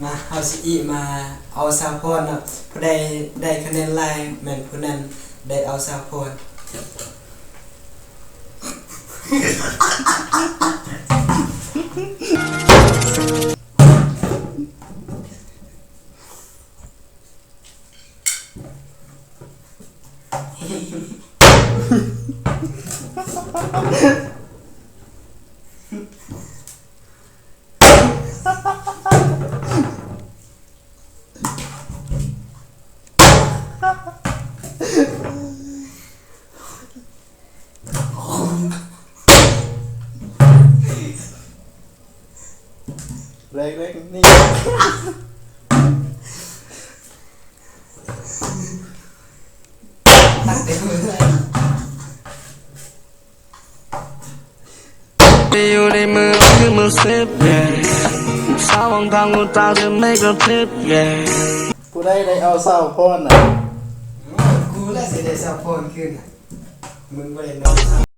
ມາ ເຮົາຊິອີກມາເອົາສາວພອນເນາະ. ຜູ້ໃດໄດ້ຄະແນນຫຼາຍແມ່ນຜູ້ນັ້ນໄດ້ເອົາສາວພອນ. ເລັກໆ ນີ້ ຢູ່ໃນມືຄືມືສິບ yeah ສາວຂອງທາງຫົວໃຈຈະໄດ້ກະທິບ yeah ຜູ້ໃດໄດ້ເອົາສາວພອນນະ? ກູແຫຼະຊິໄດ້ສາວພອນຄືນນະ ມຶງບໍ່ໄດ້ນອນ.